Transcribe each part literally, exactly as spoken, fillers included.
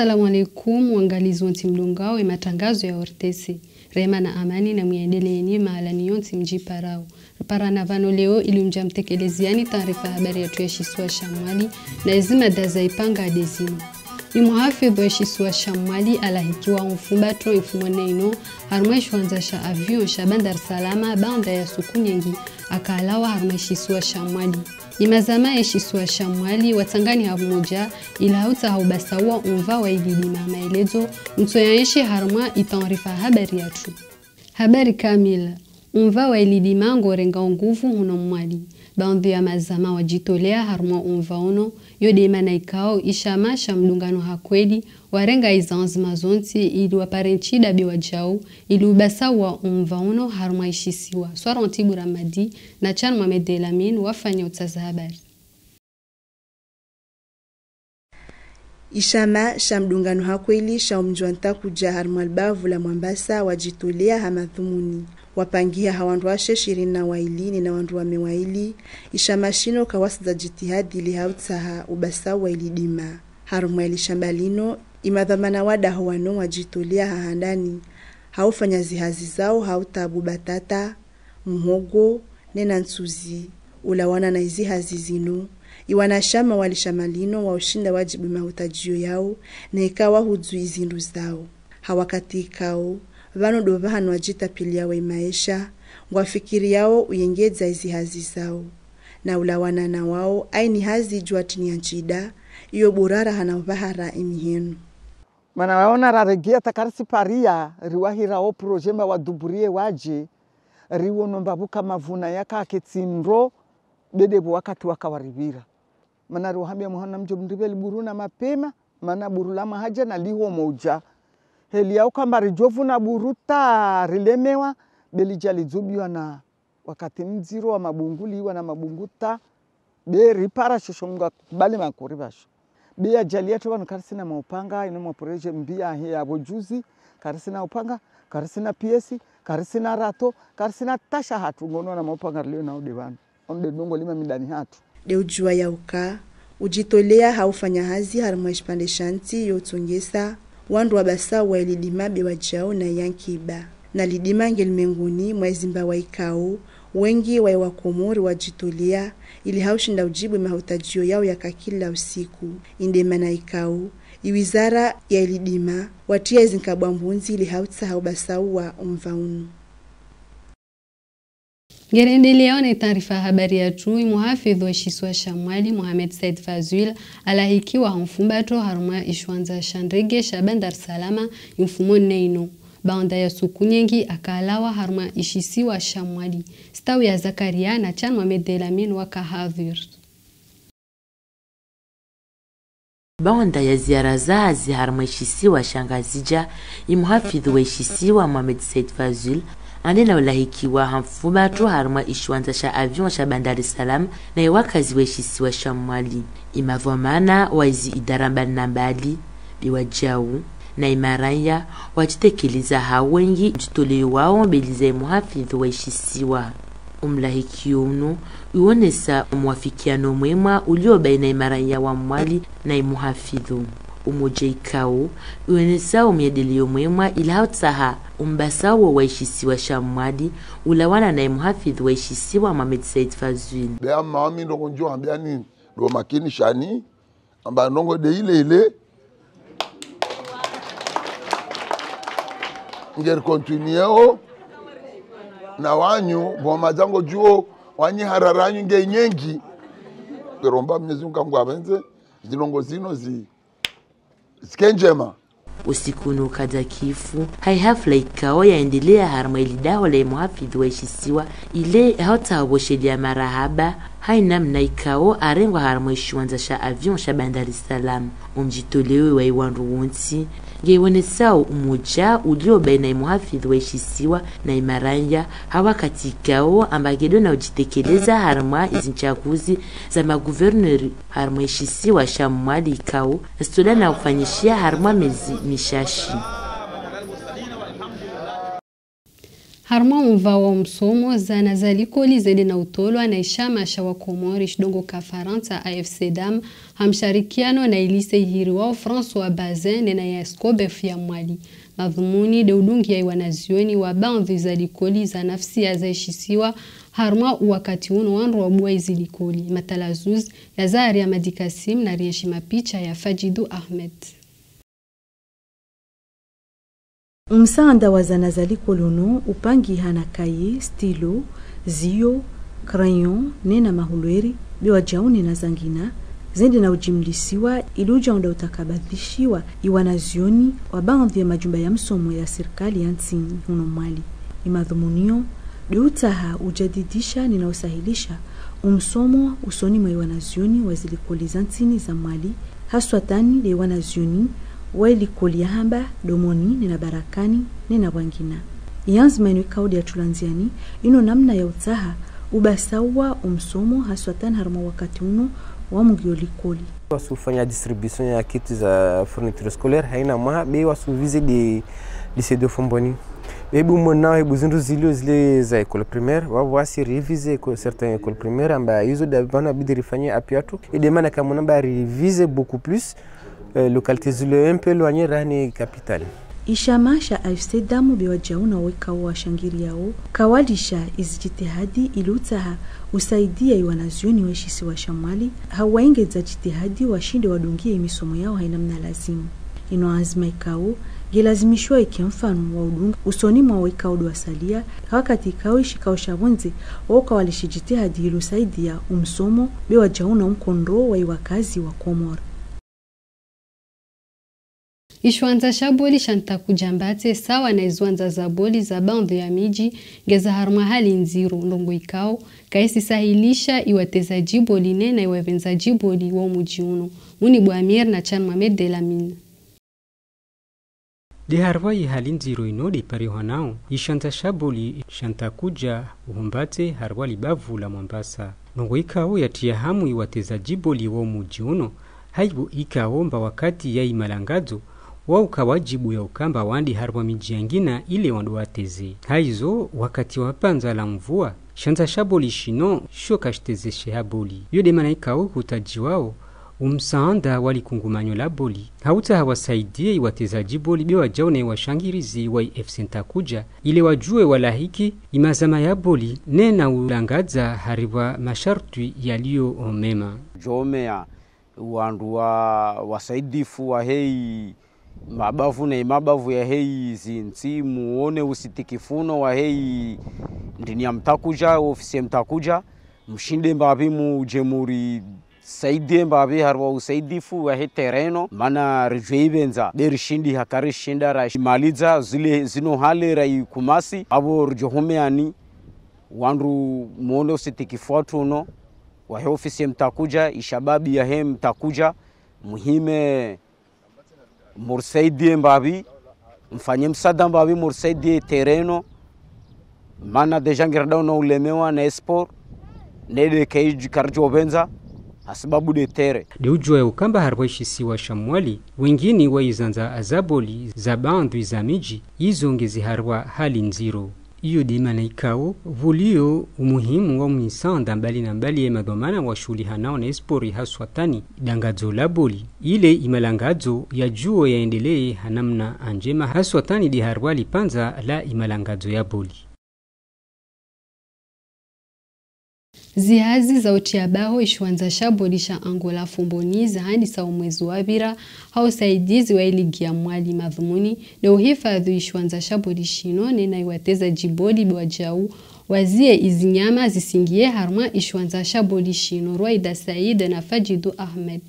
Salamu alaikum, wangalizi wontsi mdungao e matangazo ya O R T C. Rehema na amani na mwiendeleeni mahalani yontsi mjiparao. Riparana vano leo ili mja mtekeleziani taarifa habari yatru ya shisiwa sha Mwali, na ezi mada za ipanga de zino. Imuhafidhu wa ishisiwa sha Mwali alahikiwa ho mfumbato imfumo nne ino, harumwa ishiwanja sha avion sha Bandar Salama, baanda ya suku nyengi akalawa harumwa ishisiwa sha Mwali. Imazama ya ishisiwa sha Mwali watsangani ha vumoja, ili hautsaha ubasaua umva wa ilidima. Maelezo, mtsoyaenshi harumwa itaarifa habari yatru. Habari kamili. Umva wa ilidima ngorenga nguvu huno Mwali. Baanda ya mazama wajitolea harumwa umva uno, yo de mana ikao ishama sha mdungano ha kweli, warenga izi nzima zontsi ili wapare nchida be wajau, ili ubasaua umva uno harumwa ishisiwa. Swaron Tibura Madi na Chan Mohamed Delamin wafanya utsaza habari. Ishama sha mdungano ha kweli sha umji wa Ntakuja harumwa libavu la Mwambasa wajitolea ha madhumuni. Wapangiha ha wandruwashe ishirini na waili ne na wandruwame waili, ishama shino kawasaidia jitihadi ili hautsaha ubasaua ilidima. Harumwa ilishamba lino, imadhwamana wadaho wano wajitolea ha handani, haufanya zihazi zao ha utabu batata, muhogo, ne na nsuzi. Ulawana na izihazi zino, iwanashama wa lishama lino waushinda wajibu mahutajio yao, na ika wahudzu izindru zao. Ha wakati ikao, vano do vahanu wajitapiliawa imaesha, ngwafikiriao uyengedza izihazi zao. Na ulawana na wao, aini hazi juatini ya nchida, iyo burara hana uvahara imihenu. Mana waona raregia takarisi paria, riwahira o projet mba waduburie waje, riwono mba buka mavuna yaka ake tsindro, bede bo wakati waka warivira. Mana riwahambia muhana mjo mriveli buru na mapema, mana buru la mahaja na liho moja. Heli yauka mba rijo vuna buru ta rilemewa, be lija lijubiwa na wakati mziro wa mabungu liwa na mabungu ta, be ripara shosho mga kubali makuri basho. Be ya jali yatru vanu karisina maupanga, ino mapureje mbia he ya bojuzi, karisina upanga, karisina piesi, karisina rato, karisina tasha hatru ngono na maupanga rilio nao de vanu. Onde nongo lima midani hatru. De ujua yauka, ujitolea haufanya hazi harumwa ishipande sha nti yo utsongesa, wandru wabasaua ilidima be wajau na ya nkiba. Na lidima nge limenguni mwa izimbawa ikao, wengi wa iwakomori wajitolea, ili haushinda ujibu mahutajio yao ya kakila usiku. Inde mana ikao, iwizara ya ilidima, watia izinkabwa mbunzi ili hautsaha ubasaua umva unu. Nge rendelea na itaarifa habari yatru, imuhafidhu wa ishisiwa sha Mwali, Mohamed Said Fazul, alahikiwa ha mfumbato harumwa ishiwanja sha ndege sha Bandar Salama, imfumo nne ino. Baanda ya suku nyengi akalawa harumwa ishisiwa sha Mwali. Stawi ya Zakaria na Chan Mohamed Delamin waka hadhir. Baanda ya ziara za hazi harumwa ishisiwa sha Ngazidja, imuhafidhu wa ishisiwa Mohamed Said Fazul, ande na ulahikiwa ha mfumbato harumwa ishiwanja sha avion sha Bandar Salam na iwakazi wa ishisiwa sha Mwali. Imadhwamana wa izi idara mbali na mbali, be wajau, na imaraya, wajitekeleza ha wengi ujitolea wao mbeli za imuhafidhu wa ishisiwa. Umlahikio unu uonesa umwafikiano mwema ulio baina imaraya wa Mwali na imuhafidhu. Umoja ikao uonesa umwendeleo mwema ili hautsaha umbasaua wa ishisiwa sha Mwali, ulawana na imuhafidhu wa ishisiwa Mohamed Said Fazul. Bea mami ndongo njo ambia nini? Do makini shani. Amba ndongo de ile ile. Nge continueo na wanyu, boma zango juo, wanyi harara yanyu nge nyengi. Ngeromba Mwenyezi Mungu kangu abenze, zilongo zino zi, zike njema. Usiku unu kaza kifu, hai hafla ikao yaendelea harumwa ilidaho la imuhafidhu wa ishisiwa, ile hautsaha uboshelea marahaba, hai namna ikao arengwa harumwa ishiwanja sha avion sha Bandar Salam. Umjitolewe wa iwandru wontsi, nge ionesao umoja ulio baina imuhafidhu wa ishisiwa na imaraya, ha wakati ikao amba nge do na ujitekeleza harumwa izinchaguzi za magouverneur harumwa ishisiwa sha Mwali ikao zitola na ufanyishia harumwa mezi mishashi. Harumwa umva wa msomo, zana za likoli zende na utolwa na ishama sha wa Komori shidongo ka Farantsa A F C Dam, ha msharikiano na ilise ihiriwao François Bazin nena ya Scobef ya Mwali. Madhumuni de udungia iwanazioni wa baadhwi za likoli za nafsia za ishisiwa harumwa uwakati uno wandru wabua izi likoli. Matalazuzi ya Zaharia Madikasim na rienshi mapicha ya Fajidou Ahmed. Msaanda wa zana za likoli uno upangiha na kaye, stylo, ziyo, crayon, nena mahulweri, be wa jau nena zangina, zende na ujimlisiwa ili ujaunda utakabadhishiwa iwanazioni wa baadhwi ya majumba ya msomo ya sirikali ya ntini huno Mwali. Imadhumunio de utaha ujadidisha nena usahilisha umsomo usoni mwa iwanazioni wa zilikoli za ntini za Mwali, haswatani de wanazioni wa ilikoli ya Hamba, Domoni, nena Barakani, nena wangina. Ianzima ino ikao de ya tula nziani, ino namna ya utaha ubasaua umsomo haswatani harumwa wakati uno wa mungio likoli. Wasufanya distribution ya kit za fourniture scolaire haina mwaha, be wasuvise de lycée de Fomboni. Be bu mona, he bu zindru zilio zile za école primaire, wa, wasi revise éco-, certains écoles primaires, amba izo da bana bidi rifanye appui atu. E demana ka mona ba revise beaucoup plus, euh, localité zilio un peu éloigné rani capitale. Ishama sha A F C Dam be wa jau na wekao washangiri yao, kawalisha izi jitihadi ili utaha usaidia iwanazioni wa ishisiwa sha Mwali, ha uwaengeza jitihadi washinde wadungia imisomo yao hainamna lazimu. Ino anzima ikao, nge lazimishiwa ike mfano wa udunga usoni mwa wekao de wasalia, ha wakati ikao ishikao sha bonze, wao kawalishe jitihadi ili usaidia umsomo, be wa jau na umkondro wa iwakazi wa Komori. Ishiwanza sha boli sha Ntakuja Mbate sawa na iziwanza za boli za baadhwi ya miji nge za harumwa hali nziro, ndrongo ikao ka isi sahilisha iwatezaji boli nena iwavenzaji boli wa umuji uno. Muni Bwamir na Chan Mohamed Delamine. De harumwa ihali nziro ino de parihwa nao ishiwanza sha boli sha Ntakuja Mbate harumwa libavu la Mombasa. Ndrongo ikao yatia hamu iwatezaji boli wa umuji uno, haibo ikao mba wakati ya imalangazo, wau ka wajibu ya ukamba wande harumwa miji yangina ile wando wateze. Haizo, wakati wa panza la mvua, shiwanza sha boli shino sho ka shitezesheha boli. Yo de mana ikao kutajiwao umsaanda wa likungumanyo la boli, ha utaha wasaidie iwatezaji boli be wajau na iwashangirizi wa i F C Ntakuja, ile wajue walahiki imazama ya boli, nena ulangaza haribwa mashartwi yalio mema. Jomea wandru wa, wasaidifu wa hei mabavu na imabavu ya hei zintsi, muone usitikifuno wa hei ndini ya Mtakuja, ofisi ya Mtakuja, mshinde mbavi muje murisaidie mbavi haribwa usaidifu wa he tereno, mana rijue ibenza, be rishindi haka rishinda raimaliza zile zino hale raikumasi, abo rijohumeani, wandru muone usitikifu watu uno, wa he ofisi ya Mtakuja, ishababi ya he Mtakuja, muhime murisaidie mbavi, mfanye msaada mbavi, murisaidie tereno, mana deja ngira dau na ulemewa na esport, nede kaiji karijo benza, hasababu de tere. De ujua ya ukamba haribwa ishisiwa sha Mwali, wengine wa izanza za boli za bandwi za miji, izo nge zi haribwa hali nziro. Iyo de mana ikao, vulio umuhimu wa misaanda mbali na mbali ya madhwamana wa shuhulihanao na esport haswatani dangazo la boli, ile imalangazo yajua yaendelee ha namna njema haswatani de haribwa lipanza la imalangazo ya boli. Zihazi za utia baho ishiwanza sha boli sha Angola Fomboni zahandisa umwezi wa vira ha usaidizi wa iligi ya Mwali. Madhumuni ne uhifadhi ishiwanza sha boli shino, nena iwatezaji boli be wajau wazie izinyama zisingie harumwa ishiwanza sha boli shino. Rwaida Said na Fajidou Ahmed.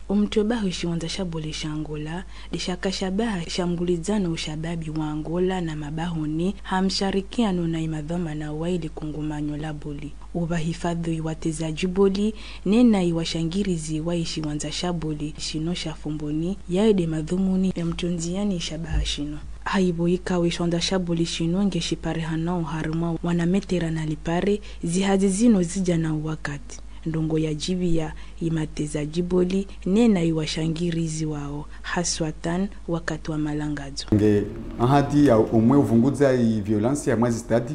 Umutwe baho ishiwanza sha boli sha Angola, de shaka shabaha sha mgulizano ushababi wa Angola na mabahoni, ha msharikiano na imadhwamana wa ilikungumanyo la boli. Uba hifadhi iwatezaji boli, nena iwashangirizi wa ishiwanza sha boli shino sha Fomboni, yayo de madhumuni ya mutonziani ishabaha shino. Haibo ikao ishiwanza sha boli shino nge shiparihanao harumwa wana metera na lipare, zihazi zino zija na uwakati. Ndongo ya jibia i mateza jiboli, ne na i washangirizi wao, haswatan wakati wa malangazo. Nge ahadi ya umwe uvunguza i violence ya mwa zi stade,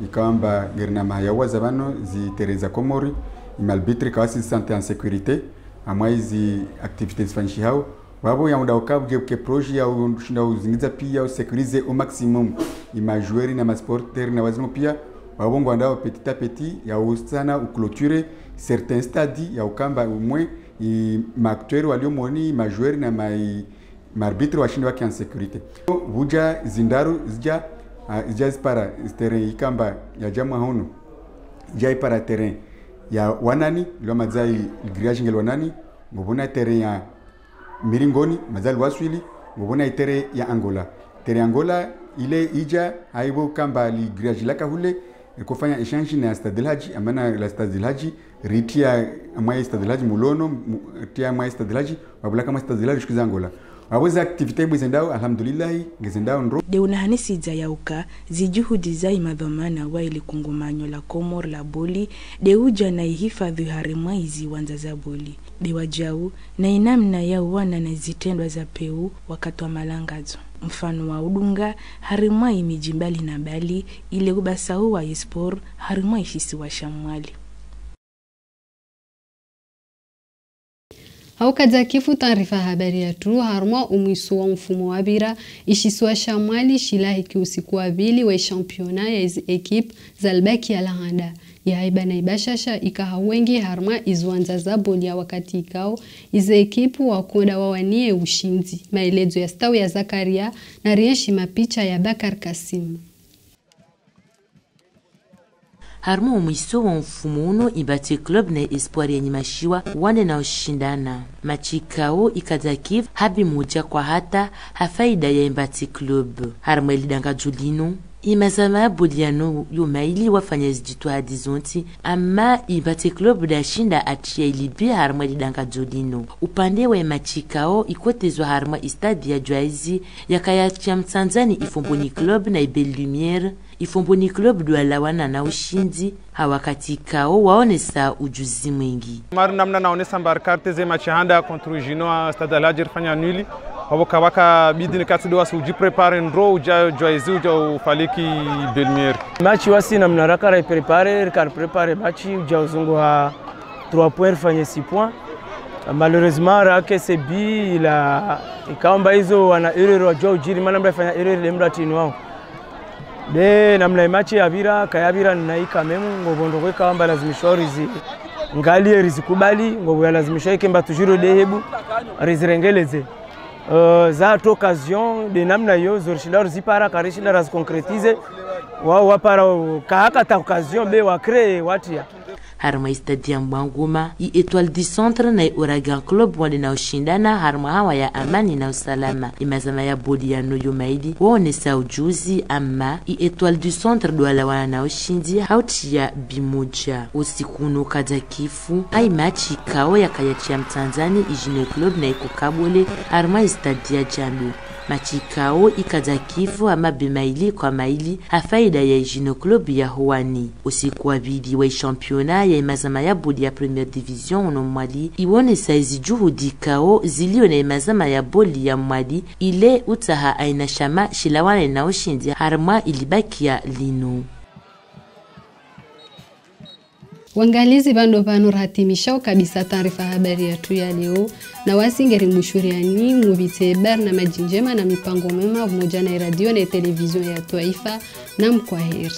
i kamba ngeri na mayawa za bano zi terrain za Komori, i malbitre kawasi zi sente en sécurité, amwa izi activités zifanyishihao, wabo ya unda uka buge buke projet ya ushinda uzingiza pia u sécuriser au maximum i ma joueurs na ma supporters na wazimo pia. Wabo ngwanda petit à petit ya usana u clôturer certains stades ya ukamba umwe i ma acteurs walio moni, i ma joueurs na ma i ma arbitres washinda wake en sécurité. Buja zindaru zija, ah, zija zipara terrain ikamba ya jamwa hono. Zija ipara terrain ya wanani, lwa maza i grillage nge lwanani, ngo bona terrain ya miringoni, maza lwaswili, ngo bona i terrain ya Angola. Terrain Angola, ile ija, aibo kamba li grillage laka hule, ri ko fanya échange na Stade El Hadji, amana la Stade El Hadji, ri tia amwa Stade El Hadji mulono, mu-, tia amwa Stade El Hadji, wabulaka amwa Stade El Hadji shukiza Angola. Wabo za activité bwe zendao, alhamdulillahi, nge zendao ndro. De unahanisiza ya uka, zi juhudi za i madhwamana wa ili kungumanyo la Komor la boli, de uja na i hifadhwi harimwa izi wanza za boli. De wajau, na i namna ya uwana na zitendwa za peu wakati wa malangazo. Mfano wa udunga, harimwa i miji mbali na mbali, ile ubasau wa i sport, harimwa i shisiwa sha Mwali. Hau kaja kifu taarifa habari yatru, harumwa umwiso wa mfumo wa bira, ishisiwa sha Mwali shilahiki usiku wa bili wa ishampiona ya izi ekipe za libaki ya lahanda. Yahaiba na ibashasha ikaha wengi harumwa iziwanza za boli ya wakati ikao, izi ekipe wakonda wawanie ushindzi. Maelezo ya Stawi ya Zakaria na rienshi mapicha ya Bakar Kasim. Harumwa umwiso wa mfumo uno, Imbati Club na Espoir ya Nyumashiwa wande na ushindana. Match ikao ikaja kifu ha bi moja kwa hata ha faida ya Imbati Club. Harumwa lidangajo lino, i mazama ya boli ya no yo maili wafanya zijitwa hadi zonti, ama Imbati Club da shinda atia ilibi harumwa lidangajo lino. Upande wa match ikao ikotezwa harumwa istade ya Joaisi, ya kaya tia msanzani i Fomboni Club na i Belle Lumière, i Fomboni Club do walawana na ushindzi, ha wakati ikao waonesa ujuzi mwingi. Mari namna naonesa mba ri karte ze match ya handa contre Juno a Stade Alhadji rifanya nul. Wabo kawaka bidi ni kati do wasi ujiprepare ndro uja Joaisi uja ufaliki Belle Lumière. Match wasi namna raka ra iprepare, rika riprepare match uja uzungu ha trois points rifanye six points. Malheureusement, rake se bi ila ikao mba izo wana erreur wajua ujiri, mana mba ifanya erreur le mba tinu wao. Be namna i match ya bira, ka ya bira na i quand même, ngo bondo kwe ikao mba lazimisha rizi ngali rizi kubali, ngo ya lazimisha ikemba toujours de hebu, rizi rengeleze. Euh, za to occasion, de namna yo, zo rishinda rizipara, ka rishinda razi concrétiser, wa, wapara, ka haka ta occasion, be wa créer, watia. Harumwa istade ya Mbwangoma, i Etoile du Centre na i Ouragan Club wande na ushindana harumwa hawa ya amani na usalama. I mazama ya boli ya no yo maili waonesa ujuzi, ama i Etoile du Centre do walawana na ushindzi ha utia bi moja. Usiku uno kaja kifu, ha i match ikao ya kaya tia msanzani i Juno Club na i Kokabole harumwa istade ya Djambe. Match ikao ikaja kifu ha mabe maili kwa maili ha faida ya i Juno Club ya Hoani. Usiku wa bili wa i championnat ya i mazama ya boli ya Première Division ono Mwali, iwonesa izi juhudi ikao zilio na i mazama ya boli ya Mwali, ile utaha aina shama shilawana na ushindzi harumwa i libakia lino. Wangalizi bando bano ratimishao kabisa taarifa habari yatru ya leo, na wasi ngeri mwishuriani, mubite barnamaji njema na mipango mema, umoja na i radio na i television ya twaifa, na mkwaheri.